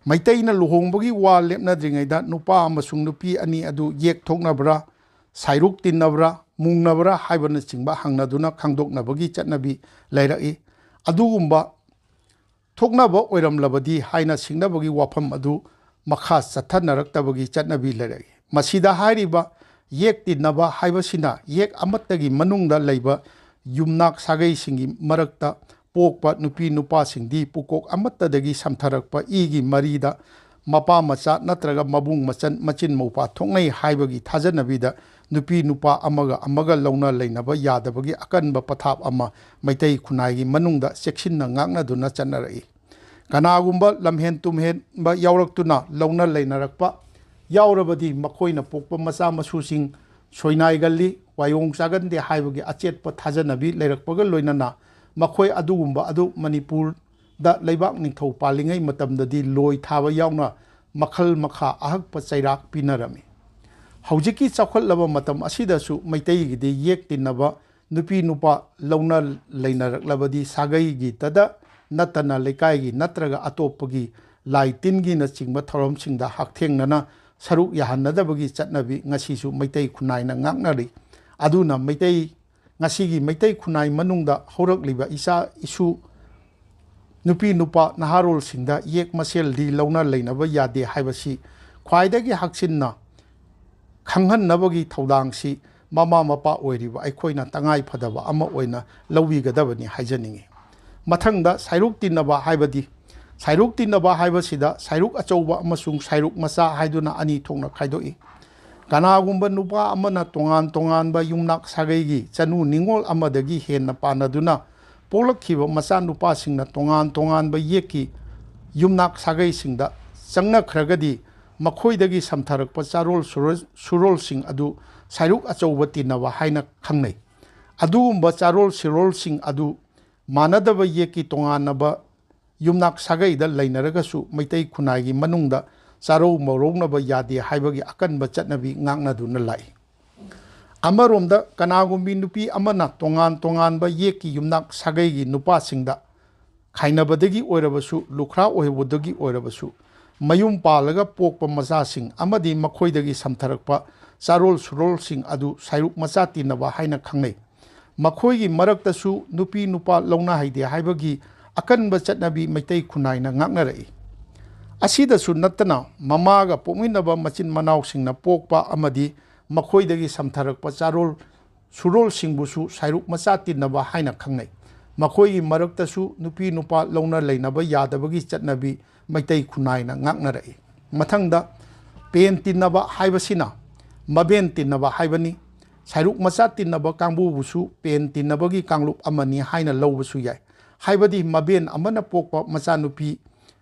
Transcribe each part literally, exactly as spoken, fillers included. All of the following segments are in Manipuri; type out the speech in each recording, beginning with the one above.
ꯃꯩꯇꯩꯅ ꯂꯨꯍꯣꯡꯕꯒꯤ ꯋꯥ ꯂꯦꯞꯅꯗ꯭ꯔꯤꯉꯩꯗ ꯅꯨꯄꯥ ꯑꯃꯁꯨꯡ ꯅꯨꯄꯤ ꯑꯅꯤ ꯑꯗꯨ ꯌꯦꯛ ꯊꯣꯛꯅꯕ꯭ꯔꯥ, ꯁꯥꯏꯔꯨꯛ ꯇꯤꯟꯅꯕ꯭ꯔꯥ, ꯃꯨꯡꯅꯕ꯭ꯔꯥ ꯍꯥꯏꯕꯅꯆꯤꯡꯕ ꯍꯪꯅꯗꯨꯅ ꯈꯪꯗꯣꯛꯅꯕꯒꯤ ꯆꯠꯅꯕꯤ ꯂꯩꯔꯛꯏ꯫ ꯑꯗꯨꯒꯨꯝꯕ ꯊꯣꯛꯅꯕ ꯑꯣꯏꯔꯝꯂꯕꯗꯤ ꯍꯥꯏꯅ ꯁꯤꯡꯅꯕꯒꯤ ꯋꯥꯐꯝ ꯑꯗꯨ ꯃꯈꯥ ꯆꯠꯊꯅꯔꯛꯇꯕꯒꯤ ꯆꯠꯅꯕꯤ ꯂꯩꯔꯛꯏ꯫ ꯃꯁꯤꯗ ꯍꯥꯏꯔꯤꯕ ꯌꯦꯛ ꯇꯤꯟꯅꯕ ꯍꯥꯏꯕꯁꯤꯅ ꯌꯦꯛ ꯑꯃꯠꯇꯒꯤ ꯃꯅꯨꯡꯗ ꯂꯩꯕ ꯌꯨꯝꯅꯥꯛ ꯁꯥꯒꯩꯁꯤꯡꯒꯤ ꯃꯔꯛꯇ ꯄꯣꯛꯄ ꯅꯨꯄꯤ ꯅꯨꯄꯥꯁꯤꯡꯗꯤ ꯄꯨꯀꯣꯛ ꯑꯃꯠꯇꯗꯒꯤ ꯁꯝꯊꯔꯛꯄ ꯏꯒꯤ ꯃꯔꯤꯗ ꯃꯄꯥ ꯃꯆꯥ ꯅꯠꯇ꯭ꯔꯒ ꯃꯕꯨꯡ ꯃꯆꯟ ꯃꯆꯤꯟ ꯃꯧꯄꯥ ꯊꯣꯛꯅꯩ ꯍꯥꯏꯕꯒꯤ ꯊꯥꯖꯅꯕꯤꯗ ꯅꯨꯄꯤ ꯅꯨꯄꯥ ꯑꯃꯒ ꯑꯃꯒ ꯂꯧꯅ ꯂꯩꯅꯕ ꯌꯥꯗꯕꯒꯤ ꯑꯀꯟꯕ ꯄꯊꯥꯞ ꯑꯃ ꯃꯩꯇꯩ ꯈꯨꯟꯅꯥꯏꯒꯤ ꯃꯅꯨꯡꯗ ꯆꯦꯛꯁꯤꯟꯅ ꯉꯥꯛꯅꯗꯨꯅ ꯆꯠꯅꯔꯛꯏ꯫ ꯀꯅꯥꯒꯨꯝꯕ ꯂꯝꯍꯦꯟ ꯇꯨꯝꯍꯦꯟꯕ ꯌꯥꯎꯔꯛꯇꯨꯅ ꯂꯧꯅ ꯂꯩꯅꯔꯛꯄ ꯌꯥꯎꯔꯕꯗꯤ ꯃꯈꯣꯏꯅ ꯄꯣꯛꯄ ꯃꯆꯥ ꯃꯁꯨꯁꯤꯡ ꯁꯣꯏꯅꯥꯏꯒꯜꯂꯤ, ꯋꯥꯌꯣꯡ ꯆꯥꯒꯟꯗꯦ ꯍꯥꯏꯕꯒꯤ ꯑꯆꯦꯠꯄ ꯊꯥꯖꯅꯕꯤ ꯂꯩꯔꯛꯄꯒ ꯂꯣꯏꯅꯅ ꯃꯈꯣꯏ ꯑꯗꯨꯒꯨꯝꯕ ꯑꯗꯨ ꯃꯅꯤꯄꯨꯔꯗ ꯂꯩꯕꯥꯛ ꯅꯤꯡꯊꯧ ꯄꯥꯜꯂꯤꯉꯩ ꯃꯇꯝꯗꯗꯤ ꯂꯣꯏ ꯊꯥꯕ ꯌꯥꯎꯅ ꯃꯈꯜ ꯃꯈꯥ ꯑꯍꯛꯄ ꯆꯩꯔꯥꯛ ꯄꯤꯅꯔꯝꯃꯤ꯫ ꯍꯧꯖꯤꯛꯀꯤ ꯆꯥꯎꯈꯠꯂꯕ ꯃꯇꯝ ꯑꯁꯤꯗꯁꯨ ꯃꯩꯇꯩꯒꯤꯗꯤ ꯌꯦꯛ ꯇꯤꯟꯅꯕ ꯅꯨꯄꯤ ꯅꯨꯄꯥ ꯂꯧꯅ ꯂꯩꯅꯔꯛꯂꯕꯗꯤ ꯁꯥꯒꯩꯒꯤꯇꯗ ꯅꯠꯇꯅ ꯂꯩꯀꯥꯏꯒꯤ ꯅꯠꯇ꯭ꯔꯒ ꯑꯇꯣꯞꯄꯒꯤ ꯂꯥꯏ ꯇꯤꯟꯒꯤꯅꯆꯤꯡꯕ ꯊꯧꯔꯝꯁꯤꯡꯗ ꯍꯛꯊꯦꯡꯅꯅ ꯁꯔꯨꯛ ꯌꯥꯍꯟꯅꯗꯕꯒꯤ ꯆꯠꯅꯕꯤ ꯉꯁꯤꯁꯨ ꯃꯩꯇꯩ ꯈꯨꯟꯅꯥꯏꯅ ꯉꯥꯛꯅꯔꯤ꯫ ꯑꯗꯨꯅ ꯃꯩꯇꯩ, ꯉꯁꯤꯒꯤ ꯃꯩꯇꯩ ꯈꯨꯟꯅꯥꯏ ꯃꯅꯨꯡꯗ ꯍꯧꯔꯛꯂꯤꯕ ꯏꯆꯥ ꯏꯁꯨ ꯅꯨꯄꯤ ꯅꯨꯄꯥ ꯅꯍꯥꯔꯣꯜꯁꯤꯡꯗ ꯌꯦꯛ ꯃꯁꯦꯜꯗꯤ ꯂꯧꯅ ꯂꯩꯅꯕ ꯌꯥꯗꯦ ꯍꯥꯏꯕꯁꯤ ꯈ꯭ꯋꯥꯏꯗꯒꯤ ꯍꯛꯆꯤꯟꯅ ꯈꯪꯍꯟꯅꯕꯒꯤ ꯊꯧꯗꯥꯡꯁꯤ ꯃꯃꯥ ꯃꯄꯥ ꯑꯣꯏꯔꯤꯕ ꯑꯩꯈꯣꯏꯅ ꯇꯉꯥꯏ ꯐꯗꯕ ꯑꯃ ꯑꯣꯏꯅ ꯂꯧꯕꯤꯒꯗꯕꯅꯤ ꯍꯥꯏꯖꯅꯤꯡꯏ꯫ ꯃꯊꯪꯗ ꯁꯥꯏꯔꯨꯛ ꯇꯤꯟꯅꯕ ꯍꯥꯏꯕꯗꯤ, ꯁꯥꯏꯔꯨꯛ ꯇꯤꯟꯅꯕ ꯍꯥꯏꯕꯁꯤꯗ ꯁꯥꯏꯔꯨꯛ ꯑꯆꯧꯕ ꯑꯃꯁꯨꯡ ꯁꯥꯏꯔꯨꯛ ꯃꯆꯥ ꯍꯥꯏꯗꯨꯅ ꯑꯅꯤ ꯊꯣꯛꯅ ꯈꯥꯏꯗꯣꯛꯏ꯫ ꯀꯅꯥꯒꯨꯝꯕ ꯅꯨꯄꯥ ꯑꯃꯅ ꯇꯣꯉꯥꯟ ꯇꯣꯉꯥꯟꯕ ꯌꯨꯝꯅꯥꯛ ꯁꯥꯒꯩꯒꯤ ꯆꯅꯨ ꯅꯤꯉꯣꯜ ꯑꯃꯗꯒꯤ ꯍꯦꯟꯅ ꯄꯥꯟꯅꯗꯨꯅ ꯄꯣꯛꯂꯛꯈꯤꯕ ꯃꯆꯥꯅꯨꯄꯥꯁꯤꯡꯅ ꯇꯣꯉꯥꯟ ꯇꯣꯉꯥꯟꯕ ꯌꯦꯛꯀꯤ ꯌꯨꯝꯅꯥꯛ ꯁꯥꯒꯩꯁꯤꯡꯗ ꯆꯪꯅꯈ꯭ꯔꯒꯗꯤ ꯃꯈꯣꯏꯗꯒꯤ ꯁꯝꯊꯔꯛꯄ ꯆꯥꯔꯣꯜ ꯁꯨꯔꯣꯜ-, ꯁꯨꯔꯣꯜꯁꯤꯡ ꯑꯗꯨ ꯁꯥꯏꯔꯨꯛ ꯑꯆꯧꯕ ꯇꯤꯟꯅꯕ ꯍꯥꯏꯅ ꯈꯪꯅꯩ꯫ ꯑꯗꯨꯒꯨꯝꯕ ꯆꯥꯔꯣꯜ ꯁꯨꯔꯣꯜꯁꯤꯡ ꯑꯗꯨ ꯃꯥꯟꯅꯗꯕ ꯌꯦꯛꯀꯤ ꯇꯣꯉꯥꯟꯅꯕ ꯌꯨꯝꯅꯥꯛ ꯁꯥꯒꯩꯗ ꯂꯩꯅꯔꯒꯁꯨ ꯃꯩꯇꯩ ꯈꯨꯟꯅꯥꯏꯒꯤ ꯃꯅꯨꯡꯗ ꯆꯥꯔꯧ ꯃꯧꯔꯧꯅꯕ ꯌꯥꯗꯦ ꯍꯥꯏꯕꯒꯤ ꯑꯀꯟꯕ ꯆꯠꯅꯕꯤ ꯉꯥꯛꯅꯗꯨꯅ ꯂꯥꯛꯏ꯫ ꯑꯃꯔꯣꯝꯗ ꯀꯅꯥꯒꯨꯝꯕꯤ ꯅꯨꯄꯤ ꯑꯃꯅ ꯇꯣꯉꯥꯟ ꯇꯣꯉꯥꯟꯕ ꯌꯦꯛꯀꯤ ꯌꯨꯝꯅꯥꯛ ꯁꯥꯒꯩꯒꯤ ꯅꯨꯄꯥꯁꯤꯡꯗ ꯈꯥꯏꯅꯕꯗꯒꯤ ꯑꯣꯏꯔꯕꯁꯨ, ꯂꯨꯈ꯭ꯔꯥ ꯑꯣꯏꯍꯧꯕꯗꯒꯤ ꯑꯣꯏꯔꯕꯁꯨ, ꯃꯌꯨꯝ ꯄꯥꯜꯂꯒ ꯄꯣꯛꯄ ꯃꯆꯥꯁꯤꯡ ꯑꯃꯗꯤ ꯃꯈꯣꯏꯗꯒꯤ ꯁꯝꯊꯔꯛꯄ ꯆꯥꯔꯣꯜ ꯁꯨꯔꯣꯜꯁꯤꯡ ꯑꯗꯨ ꯁꯥꯏꯔꯨꯛ ꯃꯆꯥ ꯇꯤꯟꯅꯕ ꯍꯥꯏꯅ ꯈꯪꯅꯩ꯫ ꯃꯈꯣꯏꯒꯤ ꯃꯔꯛꯇꯁꯨ ꯅꯨꯄꯤ ꯅꯨꯄꯥ ꯂꯧꯅ ꯍꯩꯗꯦ ꯍꯥꯏꯕꯒꯤ ꯑꯀꯟꯕ ꯆꯠꯅꯕꯤ ꯃꯩꯇꯩ ꯈꯨꯟꯅꯥꯏꯅ ꯉꯥꯛꯅꯔꯛꯏ꯫ ꯑꯁꯤꯗꯁꯨ ꯅꯠꯇꯅ, ꯃꯃꯥꯒ ꯄꯣꯛꯃꯤꯟꯅꯕ ꯃꯆꯤꯟ ꯃꯅꯥꯎꯁꯤꯡꯅ ꯄꯣꯛꯄ ꯑꯃꯗꯤ ꯃꯈꯣꯏꯗꯒꯤ ꯁꯝꯊꯔꯛꯄ ꯆꯥꯔꯣꯜ ꯁꯨꯔꯣꯜꯁꯤꯡꯕꯨꯁꯨ ꯁꯥꯏꯔꯨꯛ ꯃꯆꯥ ꯇꯤꯟꯅꯕ ꯍꯥꯏꯅ ꯈꯪꯅꯩ꯫ ꯃꯈꯣꯏꯒꯤ ꯃꯔꯛꯇꯁꯨ ꯅꯨꯄꯤ ꯅꯨꯄꯥ ꯂꯧꯅ ꯂꯩꯅꯕ ꯌꯥꯗꯕꯒꯤ ꯆꯠꯅꯕꯤ ꯃꯩꯇꯩ ꯈꯨꯟꯅꯥꯏꯅ ꯉꯥꯛꯅꯔꯛꯏ꯫ ꯃꯊꯪꯗ, ꯄꯦꯟ ꯇꯤꯟꯅꯕ ꯍꯥꯏꯕꯁꯤꯅ ꯃꯕꯦꯟ ꯇꯤꯟꯅꯕ ꯍꯥꯏꯕꯅꯤ꯫ ꯁꯥꯏꯔꯨꯛ ꯃꯆꯥ ꯇꯤꯟꯅꯕ ꯀꯥꯡꯕꯨꯕꯨꯁꯨ ꯄꯦꯟ ꯇꯤꯟꯅꯕꯒꯤ ꯀꯥꯡꯂꯨꯞ ꯑꯃꯅꯤ ꯍꯥꯏꯅ ꯂꯧꯕꯁꯨ ꯌꯥꯏ꯫ ꯍꯥꯏꯕꯗꯤ, ꯃꯕꯦꯟ ꯑꯃꯅ ꯄꯣꯛꯄ ꯃꯆꯥꯅꯨꯄꯤ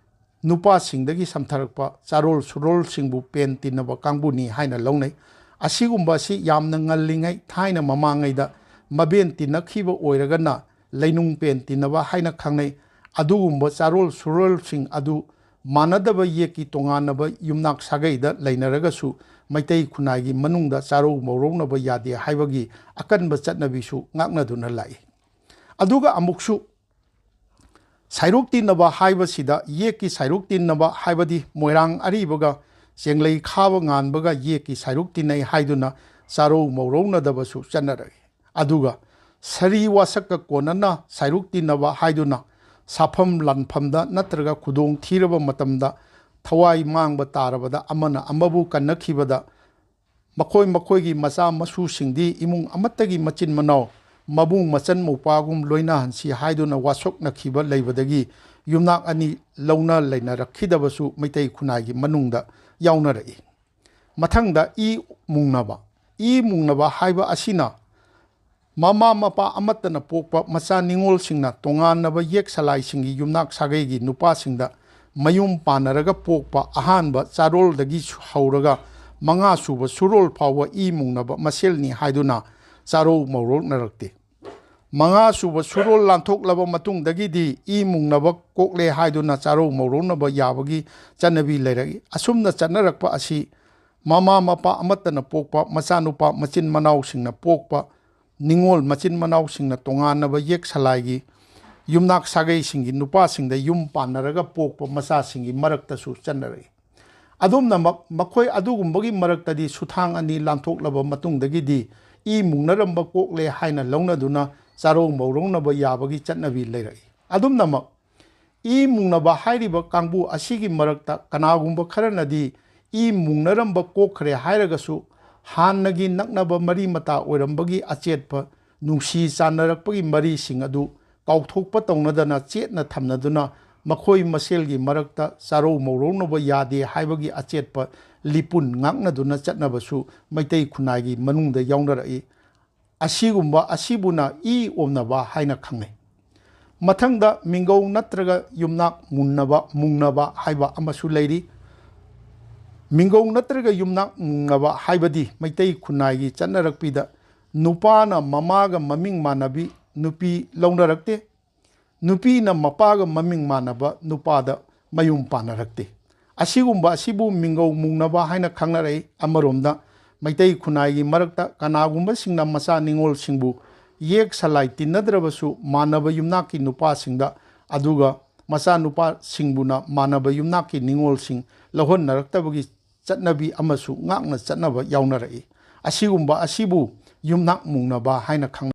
ꯅꯨꯄꯥꯁꯤꯡꯗꯒꯤ ꯁꯝꯊꯔꯛꯄ ꯆꯥꯔꯣꯜ ꯁꯨꯔꯣꯜꯁꯤꯡꯕꯨ ꯄꯦꯟ ꯇꯤꯟꯅꯕ ꯀꯥꯡꯕꯨꯅꯤ ꯍꯥꯏꯅ ꯂꯧꯅꯩ꯫ ꯑꯁꯤꯒꯨꯝꯕ ꯑꯁꯤ ꯌꯥꯝꯅ ꯉꯜꯂꯤꯉꯩ ꯊꯥꯏꯅ ꯃꯃꯥꯡꯉꯩꯗ ꯃꯕꯦꯟ ꯇꯤꯟꯅꯈꯤꯕ ꯑꯣꯏꯔꯒꯅ ꯂꯩꯅꯨꯡ ꯄꯦꯟ ꯇꯤꯟꯅꯕ ꯍꯥꯏꯅ ꯈꯪꯅꯩ꯫ ꯑꯗꯨꯒꯨꯝꯕ ꯆꯥꯔꯣꯜ ꯁꯨꯔꯣꯜꯁꯤꯡ ꯑꯗꯨ ꯃꯥꯟꯅꯗꯕ ꯌꯦꯛꯀꯤ ꯇꯣꯉꯥꯟꯅꯕ ꯌꯨꯝꯅꯥꯛ ꯁꯥꯒꯩꯗ ꯂꯩꯅꯔꯒꯁꯨ ꯃꯩꯇꯩ ꯈꯨꯟꯅꯥꯏꯒꯤ ꯃꯅꯨꯡꯗ ꯆꯥꯔꯧ ꯃꯧꯔꯧꯅꯕ ꯌꯥꯗꯦ ꯍꯥꯏꯕꯒꯤ ꯑꯀꯟꯕ ꯆꯠꯅꯕꯤꯁꯨ ꯉꯥꯛꯅꯗꯨꯅ ꯂꯥꯛꯏ꯫ ꯑꯗꯨꯒ ꯑꯃꯨꯛꯁꯨ ꯁꯥꯏꯔꯨꯛ ꯇꯤꯟꯅꯕ ꯍꯥꯏꯕꯁꯤꯗ ꯌꯦꯛꯀꯤ ꯁꯥꯏꯔꯨꯛ ꯇꯤꯟꯅꯕ ꯍꯥꯏꯕꯗꯤ ꯃꯣꯏꯔꯥꯡ ꯑꯔꯤꯕꯒ ꯆꯦꯡꯂꯩ ꯈꯥꯕ ꯉꯥꯟꯕꯒ ꯌꯦꯛꯀꯤ ꯁꯥꯏꯔꯨꯛ ꯇꯤꯟꯅꯩ ꯍꯥꯏꯗꯨꯅ ꯆꯥꯔꯧ ꯃꯧꯔꯧꯅꯗꯕꯁꯨ ꯆꯠꯅꯔꯛꯏ꯫ ꯑꯗꯨꯒ ꯁꯔꯤ ꯋꯥꯁꯛꯀ ꯀꯣꯟꯅꯅ ꯁꯥꯏꯔꯨꯛ ꯇꯤꯟꯅꯕ ꯍꯥꯏꯗꯨꯅ ꯁꯥꯐꯝ ꯂꯥꯟꯐꯝꯗ ꯅꯠꯇ꯭ꯔꯒ ꯈꯨꯗꯣꯡ ꯊꯤꯔꯕ ꯃꯇꯝꯗ ꯊꯋꯥꯏ ꯃꯥꯡꯕ ꯇꯥꯔꯕꯗ ꯑꯃꯅ ꯑꯃꯕꯨ ꯀꯟꯅꯈꯤꯕꯗ ꯃꯈꯣꯏ ꯃꯈꯣꯏꯒꯤ ꯃꯆꯥ ꯃꯁꯨꯁꯤꯡꯗꯤ ꯏꯃꯨꯡ ꯑꯃꯠꯇꯒꯤ ꯃꯆꯤꯟ ꯃꯅꯥꯎ ꯃꯕꯨꯡ ꯃꯆꯟ ꯃꯧꯄꯥꯒꯨꯝ ꯂꯣꯏꯅꯍꯟꯁꯤ ꯍꯥꯏꯗꯨꯅ ꯋꯥꯁꯛꯅꯈꯤꯕ ꯂꯩꯕꯗꯒꯤ ꯌꯨꯝꯅꯥꯛ ꯑꯅꯤ ꯂꯧꯅ ꯂꯩꯅꯔꯛꯈꯤꯗꯕꯁꯨ ꯃꯩꯇꯩ ꯈꯨꯟꯅꯥꯏꯒꯤ ꯃꯅꯨꯡꯗ ꯌꯥꯎꯅꯔꯛꯏ꯫ ꯃꯊꯪꯗ ꯏ ꯃꯨꯡꯅꯕ꯫ ꯏ ꯃꯨꯡꯅꯕ ꯍꯥꯏꯕ ꯑꯁꯤꯅ ꯃꯃꯥ ꯃꯄꯥ ꯑꯃꯠꯇꯅ ꯄꯣꯛꯄ ꯃꯆꯥ ꯅꯤꯉꯣꯜꯁꯤꯡꯅ ꯇꯣꯉꯥꯟꯅꯕ ꯌꯦꯛ ꯁꯂꯥꯏꯁꯤꯡꯒꯤ ꯌꯨꯝꯅꯥꯛ ꯁꯥꯒꯩꯒꯤ ꯅꯨꯄꯥꯁꯤꯡꯗ ꯃꯌꯨꯝ ꯄꯥꯟꯅꯔꯒ ꯄꯣꯛꯄ ꯑꯍꯥꯟꯕ ꯆꯥꯔꯣꯜꯗꯒꯤ ꯍꯧꯔꯒ ꯃꯉꯥ ꯁꯨꯕ ꯁꯨꯔꯣꯜ ꯐꯥꯎꯕ ꯏ ꯃꯨꯡꯅꯕ ꯃꯁꯦꯜꯅꯤ ꯍꯥꯏꯗꯨꯅ ꯆꯥꯔꯧ ꯃꯧꯔꯧꯅꯔꯛꯇꯦ꯫ ꯃꯉꯥ ꯁꯨꯕ ꯁꯨꯔꯣꯜ ꯂꯥꯟꯊꯣꯛꯂꯕ ꯃꯇꯨꯡꯗꯒꯤꯗꯤ ꯏ ꯃꯨꯡꯅꯕ ꯀꯣꯛꯂꯦ ꯍꯥꯏꯗꯨꯅ ꯆꯥꯔꯧ ꯃꯧꯔꯧꯅꯕ ꯌꯥꯕꯒꯤ ꯆꯠꯅꯕꯤ ꯂꯩꯔꯛꯏ꯫ ꯑꯁꯨꯝꯅ ꯆꯠꯅꯔꯛꯄ ꯑꯁꯤ ꯃꯃꯥ ꯃꯄꯥ ꯑꯃꯠꯇꯅ ꯄꯣꯛꯄ ꯃꯆꯥꯅꯨꯄꯥ ꯃꯆꯤꯟ ꯃꯅꯥꯎꯁꯤꯡꯅ ꯄꯣꯛꯄ ꯅꯤꯉꯣꯜ ꯃꯆꯤꯟ ꯃꯅꯥꯎꯁꯤꯡꯅ ꯇꯣꯉꯥꯟꯅꯕ ꯌꯦꯛ ꯁꯂꯥꯏꯒꯤ ꯌꯨꯝꯅꯥꯛ ꯁꯥꯒꯩꯁꯤꯡꯒꯤ ꯅꯨꯄꯥꯁꯤꯡꯗ ꯌꯨꯝ ꯄꯥꯟꯅꯔꯒ ꯄꯣꯛꯄ ꯃꯆꯥꯁꯤꯡꯒꯤ ꯃꯔꯛꯇꯁꯨ ꯆꯠꯅꯔꯛꯏ꯫ ꯑꯗꯨꯝꯅꯃꯛ ꯃꯈꯣꯏ ꯑꯗꯨꯒꯨꯝꯕꯒꯤ ꯃꯔꯛꯇꯗꯤ ꯁꯨꯊꯥꯡ ꯑꯅꯤ ꯂꯥꯟꯊꯣꯛꯂꯕ ꯃꯇꯨꯡꯗꯒꯤꯗꯤ ꯏ ꯃꯨꯡꯅꯔꯝꯕ ꯀꯣꯛꯂꯦ ꯍꯥꯏꯅ ꯂꯧꯅꯗꯨꯅ ꯆꯥꯔꯧ ꯃꯧꯔꯧꯅꯕ ꯌꯥꯕꯒꯤ ꯆꯠꯅꯕꯤ ꯂꯩꯔꯛꯏ꯫ ꯑꯗꯨꯝꯅꯃꯛ ꯏ ꯃꯨꯡꯅꯕ ꯍꯥꯏꯔꯤꯕ ꯀꯥꯡꯕꯨ ꯑꯁꯤꯒꯤ ꯃꯔꯛꯇ ꯀꯅꯥꯒꯨꯝꯕ ꯈꯔꯅꯗꯤ ꯏ ꯃꯨꯡꯅꯔꯝꯕ ꯀꯣꯛꯈ꯭ꯔꯦ ꯍꯥꯏꯔꯒꯁꯨ ꯍꯥꯟꯅꯒꯤ ꯅꯛꯅꯕ ꯃꯔꯤ ꯃꯇꯥ ꯑꯣꯏꯔꯝꯕꯒꯤ ꯑꯆꯦꯠꯄ ꯅꯨꯡꯁꯤ ꯆꯥꯟꯅꯔꯛꯄꯒꯤ ꯃꯔꯤꯁꯤꯡ ꯑꯗꯨ ꯀꯥꯎꯊꯣꯛꯄ ꯇꯧꯅꯗꯅ ꯆꯦꯠꯅ ꯊꯝꯅꯗꯨꯅ ꯃꯈꯣꯏ ꯃꯁꯦꯜꯒꯤ ꯃꯔꯛꯇ ꯆꯥꯔꯧ ꯃꯧꯔꯧꯅꯕ ꯌꯥꯗꯦ ꯍꯥꯏꯕꯒꯤ ꯑꯆꯦꯠꯄ ꯂꯤꯄꯨꯟ ꯉꯥꯛꯅꯗꯨꯅ ꯆꯠꯅꯕꯁꯨ ꯃꯩꯇꯩ ꯈꯨꯟꯅꯥꯏꯒꯤ ꯃꯅꯨꯡꯗ ꯌꯥꯎꯅꯔꯛꯏ꯫ ꯑꯁꯤꯒꯨꯝꯕ ꯑꯁꯤꯕꯨꯅ ꯏ ꯑꯣꯝꯅꯕ ꯍꯥꯏꯅ ꯈꯪꯅꯩ꯫ ꯃꯊꯪꯗ ꯃꯤꯡꯒꯧ ꯅꯠꯇ꯭ꯔꯒ ꯌꯨꯝꯅꯥꯛ ꯃꯨꯟꯅꯕ, ꯃꯨꯡꯅꯕ ꯍꯥꯏꯕ ꯑꯃꯁꯨ ꯂꯩꯔꯤ꯫ ꯃꯤꯡꯒꯧ ꯅꯠꯇ꯭ꯔꯒ ꯌꯨꯝꯅꯥꯛ ꯃꯨꯡꯅꯕ ꯍꯥꯏꯕꯗꯤ ꯃꯩꯇꯩ ꯈꯨꯟꯅꯥꯏꯒꯤ ꯆꯠꯅꯔꯛꯄꯤꯗ ꯅꯨꯄꯥꯅ ꯃꯃꯥꯒ ꯃꯃꯤꯡ ꯃꯥꯟꯅꯕꯤ ꯅꯨꯄꯤ ꯂꯧꯅꯔꯛꯇꯦ, ꯅꯨꯄꯤꯅ ꯃꯄꯥꯒ ꯃꯃꯤꯡ ꯃꯥꯟꯅꯕ ꯅꯨꯄꯥꯗ ꯃꯌꯨꯝ ꯄꯥꯟꯅꯔꯛꯇꯦ꯫ ꯑꯁꯤꯒꯨꯝꯕ ꯑꯁꯤꯕꯨ ꯃꯤꯡꯒꯧ ꯃꯨꯡꯅꯕ ꯍꯥꯏꯅ ꯈꯪꯅꯔꯛꯏ꯫ ꯑꯃꯔꯣꯝꯗ ꯃꯩꯇꯩ ꯈꯨꯟꯅꯥꯏꯒꯤ ꯃꯔꯛꯇ ꯀꯅꯥꯒꯨꯝꯕꯁꯤꯡꯅ ꯃꯆꯥ ꯅꯤꯉꯣꯜꯁꯤꯡꯕꯨ ꯌꯦꯛ ꯁꯂꯥꯏ ꯇꯤꯟꯅꯗ꯭ꯔꯕꯁꯨ ꯃꯥꯟꯅꯕ ꯌꯨꯝꯅꯥꯛꯀꯤ ꯅꯨꯄꯥꯁꯤꯡꯗ, ꯑꯗꯨꯒ ꯃꯆꯥꯅꯨꯄꯥꯁꯤꯡꯕꯨꯅ ꯃꯥꯟꯅꯕ ꯌꯨꯝꯅꯥꯛꯀꯤ ꯅꯤꯉꯣꯜꯁꯤꯡ ꯂꯧꯍꯟꯅꯔꯛꯇꯕꯒꯤ ꯆꯠꯅꯕꯤ ꯑꯃꯁꯨ ꯉꯥꯛꯅ ꯆꯠꯅꯕ ꯌꯥꯎꯅꯔꯛꯏ꯫ ꯑꯁꯤꯒꯨꯝꯕ ꯑꯁꯤꯕꯨ ꯌꯨꯝꯅꯥꯛ ꯃꯨꯡꯅꯕ ꯍꯥꯏꯅ ꯈꯪꯅꯩ꯫